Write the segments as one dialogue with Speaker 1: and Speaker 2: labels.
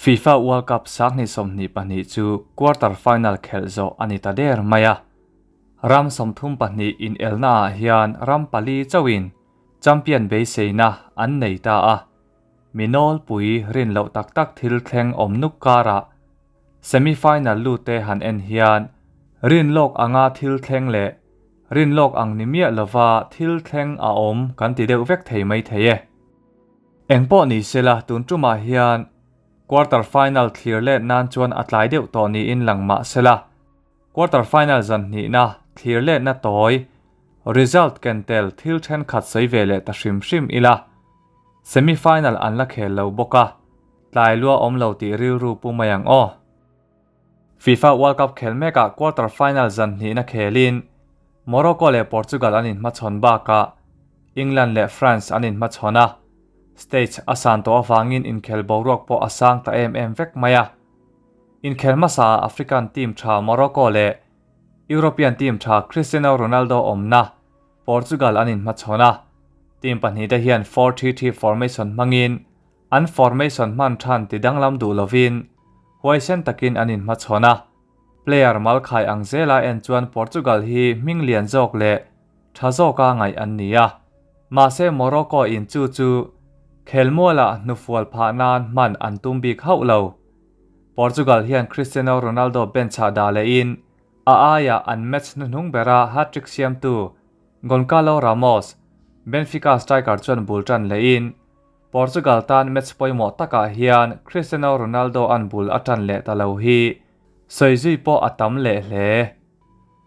Speaker 1: FIFA World Cup 2022 chu quarter final khelh zawh a ni ta der mai a. Ram 32 inelnaah hian ram pali chauhin champion beiseina an nei ta a. Mi nawlpui rin loh tak tak thil thleng awm nuk karah semi-final lute han en hian rin lawk anga thil thleng leh rin lawk ang ni miah lova thil thleng a awm kan ti deuh vek thei mai thei e. Engpawh ni sela tun tumah hian quarter final thlir let nan chuan a tlai deuh tawh niin lang mah sela. Quarter final zan hnihna thlir letna tawi result ken tel thil thenkhat sawi ve leh ta hrim hrim ila. Semi final an la khel lo bawk a, tlai lua awm lo tih rilru pu mai ang aw. FIFA World Cup khel mekah quarter final zan hnihna khelin Morocco leh Portugal an inhmachhawn bakah England leh France an inhmachhawn a, stage a san tawh avangin inkhel boruak pawh a sang ta em em vek mai a. Inkhel hmasa African team tha Morocco leh European team tha Cristiano Ronaldo awmna Portugal an inhmachhawn a, team pahnihte hian 4-3-3 formation hmangin an formation hman than ti danglam duh lovin huaisen takin an inhmachhawn a. Player malkhai ang zela en chuan Portugal hi hming lian zawk leh tha zawka ngaih an ni a. Mahse Morocco in chu chu khelmualah hnufual phah nan hman an tum bik hauh lo. Portugal hian Cristiano Ronaldo bench ah dah lehin a aiah an match hnuhnung bera hat-trick siamtu Goncalo Ramos, Benfica striker chuan bul tan lehin Portugal tan match pawimawh takah hian Cristiano Ronaldo an bul a tan leh ta lo hi sawi zui pawh a tam leh hle.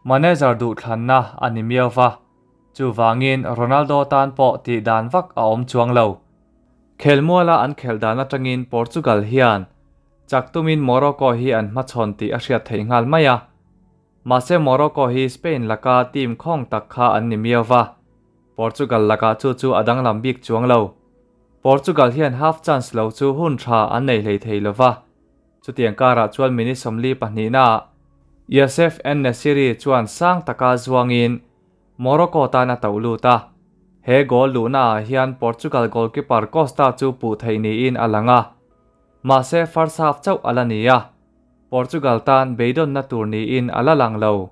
Speaker 1: Manager duhthlanna a ni miau va, chuvangin Ronaldo tan pawh tih dan vak a awm chuang lo. Khelmuala an khelh dan atangin Portugal hian chak tumin Morocco hi an hmachhawn tih a hriat theih nghal mai a. Mahse Morocco hi Spain laka team khawng tak kha an ni miau va, Portugal lakah chu chu a danglam bik chuang lo. Portugal hian half chance lo chu hun tha an nei hlei thei lo va. Chutiang karah chuan minute 42naah Youssef En-Nesyri chuan sang taka zuangin Morocco tan a toh lut a. He goal luhnaah hian Portugal goalkeeper Costa chu puh theih niin a lang a. Mahse first half chauh a la ni a, Portugal tan beidawnna tur niin a la lang lo.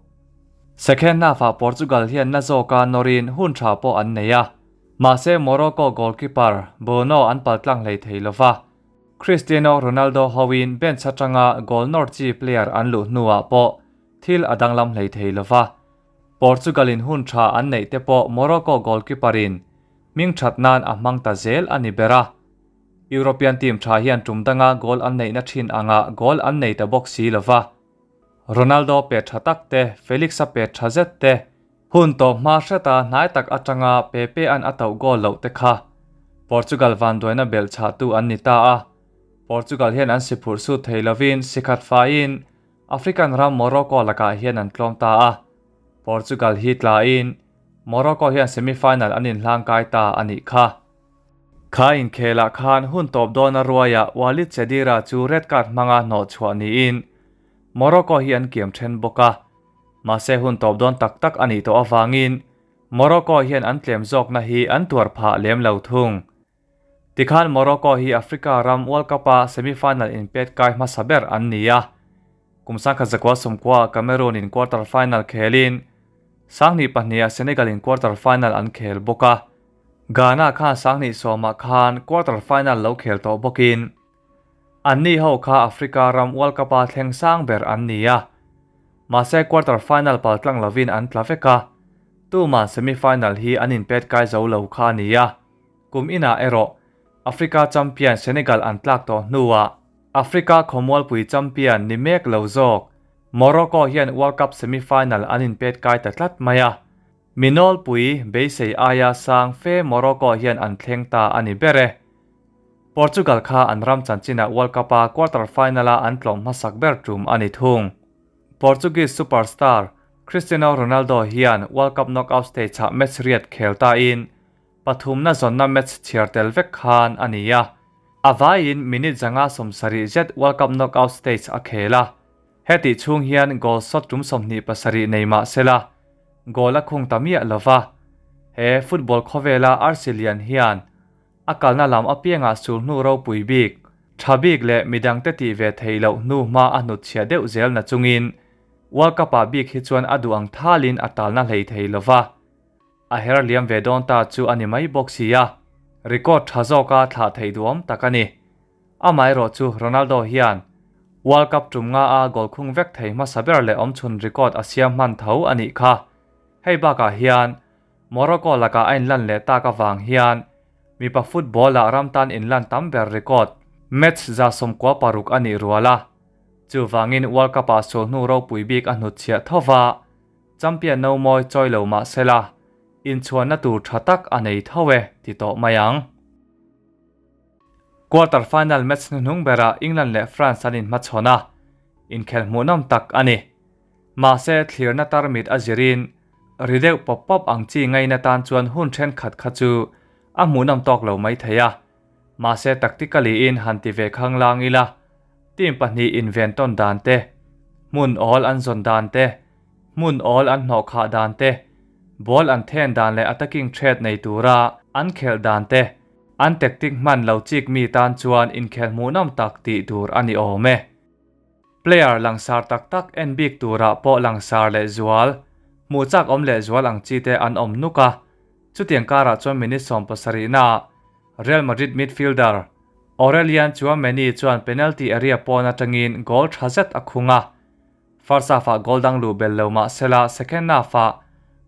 Speaker 1: Second half-ah Portugal hian na zawka nawrin hun tha pawh an nei a. Mahse Morocco goalkeeper Bono an paltlang hlei thei lo va. Cristiano Ronaldo hoin bench atanga goal nawr chi player an luh hnuah pawh thil a danglam hlei thei lo va. Portugal in hun tha an neih te pawh Morocco goalkeeper in hming that nan a hmang ta zel a ni ber a. European team tha hian tum danga goal an neihna thin anga goal an nei ta bawk si lo va. Ronaldo pe tha tak te, Felix a pe tha zet te, hun tawp hma hreta hnai tak atanga Pepe an a tauh goal loh te kha Portugal vanduaina belh chhah tu an ni ta a. Portugal hian an si phurh sut thei lovin sikhat faiin African ram Morocco lakah hian an tlawm ta a. Portugal hi tlain Morocco hian semi-final an inhlangkai ta a nih kha. Kha inkhelah khan hun tawp dawna ruaiah Walid Cheddira chu red card hmanga hnawh chhuah niin Morocco hi an kiam then bawk a. Mahse hun tawp dawn tak tak a nih tawh avangin Morocco hian an tlem zawkna hi an tuar phah lem lo thung. Tikhan Morocco hi Africa ram World Cup-a semi-final inpet kai hmasa ber an ni a. Kum 1990 Cameroon in quarter final khelin 2002 Senegal in quarter final an khel bawk a. Ghana khan 2010 khan quarter final lo khel tawh bawkin an ni ho kha Africa ram World Cup-a thleng sang ber an ni a. Mahse quarter final paltlang lovin an tla vek a, tuman semi-final hi an inpet kai zo lo kha a ni a. Kum inah erawh Africa champion Senegal an tlak tawh hnuah Africa khawmualpui champion ni mek lo zawk Morocco hian World Cup semi-final an inpet kai ta tlat mai a. Mi nawlpui beisei aia sang fe Morocco hian an thleng ta a ni ber e. Portugal kha an ram chanchinah World Cup-a quarter final-a an tlawm hmasak ber tum a ni thung. Portuguese superstar Cristiano Ronaldo hian World Cup knockout stage-ah match riat khel tain pathumna zawnna match chhiar tel vek khan a ni a. A vaiin minute 170 zet World Cup knockout stage a khel a. Heti chhung hian goal shot tum 27 nei mah sela goal a khung ta miah lova. He football khawvela Arsenal hian a kalna lam apiangah sulhnu ropui bik. Tha bik leh midangte tih ve theih loh hnu hma a hnutchhiah deuh zel na chungin World Cup ah bik hi chuan a duh ang thalin a talna hlei thei lova. A her liam ve dawn ta chu a ni mai bawk si a, record tha zawka thlah theih duhawm tak a ni. Amaherawh chu Ronaldo hian World Cup tum nga a goal khung vek thei hmasa ber leh awmchhun record a siam hman tho a nih kha. Hei bakah hian Morocco lakah a inlan leh tak avang hian mipa football ah ram tan inlan tam ber record match 96 a nih rual a. Chuvangin World Cup ah sulhnu ropui bik a hnutchhiah tho va. Champion no mawi chawi lo mah sela, inchhuanna tur tha tak a nei tho e ti tawh mai ang. Quarter final match hnuhnung berah England leh France an inhmachhawn a, inkhel hmuhnawm tak a ni. Mahse, thlirna tarmit a zirin ri deuh pawp pawp ang chi ngaina tan chuan hun thenkhat kha chu a hmuhnawm tawk lo mai thei a. Mahse, tactically in han ti ve khanglang ila, team pahnih inven tawn dan te, hmun awl an zawn dan te, hmun awl an hnawhkhah dan te, ball an then dan leh attacking threat nei tura an khelh dan te, an tactic hman lo chik mi tan chuan inkhel hmuhnawm tak tih tur a ni awm e. Player langsar tak tak en bik turah pawh langsar leh zual, hmuh chak awm leh zual ang chi te an awm nuk a, chutiang karah chuan minute 70 naah Real Madrid midfielder Aurelien Tchouameni chuan penalty area pawn atangin goal tha zet a khung a. First half-ah goal dang luh bel lo mah sela second half-ah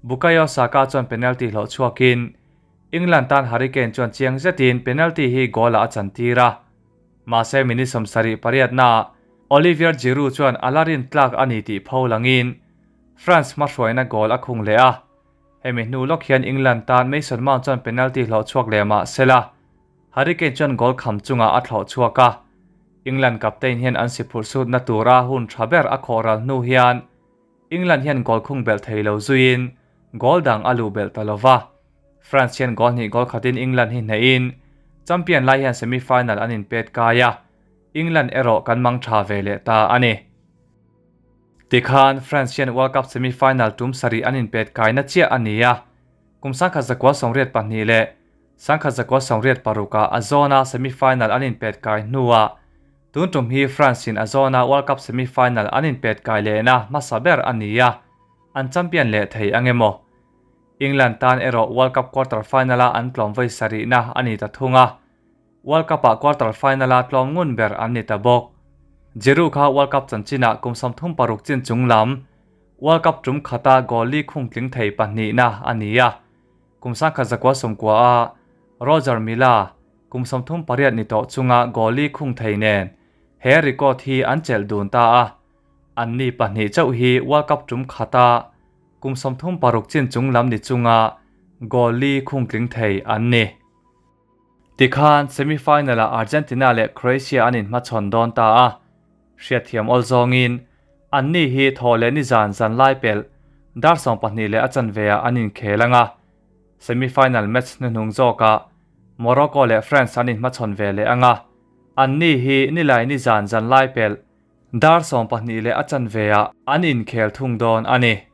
Speaker 1: Bukayo Saka chuan penalty hlawh chhuakin England tan Harry Kane chuan chiang zetin penalty hi goal-ah a chantir a. Mahse minute 78 naah Olivier Giroud chuan a la rin tlak a ni tih pho langin France hmahruaina goal a khung leh a. Hemi hnu lawk hian England tan Mason Mount chuan penalty hlawh chhuak leh mah sela Harry Kane chuan goal kham chungah a thlawh chhuak a. England captain hian an si phurh sutna tura hun tha ber a khawh ral hnu hian England hian goal khung belh thei lo zuiin goal dang a luh belh ta lova. France hian goal hnih goal khatin England hi hnehin champion lai hian semi-final an inpet kai a. England erawh kan mang tha ve leh ta a ni. Tikhan France hian World Cup semi-final tum sarih an inpet kaina chiah a ni a. Kum 1982 leh 1986 a zawna semi-final an inpet kai hnuah tun tum hi France in a zawna World Cup semi-final an inpet kai lehna hmasa ber a ni a, an champion leh thei angemaw. England tan erawh World Cup quarter final a an tlawm vawi sarihna a ni ta thung a. World Cup ah quarter final a tlawm ngun ber an ni ta bawk. Giroud kha World Cup chanchinah kum 36 chin chung lam World Cup tum khata goal li khung tling thei pahnihna a ni a. Kum 1990 a Roger Milla kum 38 ni tawh chunga goal li khung thei nen he record hi an chelh dun ta a. An ni pahnih chauh hi World Cup tum khata kum 36 chin chung lam ni chunga goal li khung tling thei an ni. Tikhan semi-final ah Argentina leh Croatia an inhmachhawn dawn ta a. Hriatthiam awl zawngin an ni hi thaw leh ni zan zan lai pelh dar 12 leh a chanve ah an inkhel anga. Semi-final match hnuhnung zawkah Morocco leh France an inhmachhawn ve leh anga. An ni hi nilai ni zan zan lai pelh dar 12 leh a chanve ah an inkhel thung dawn a ni.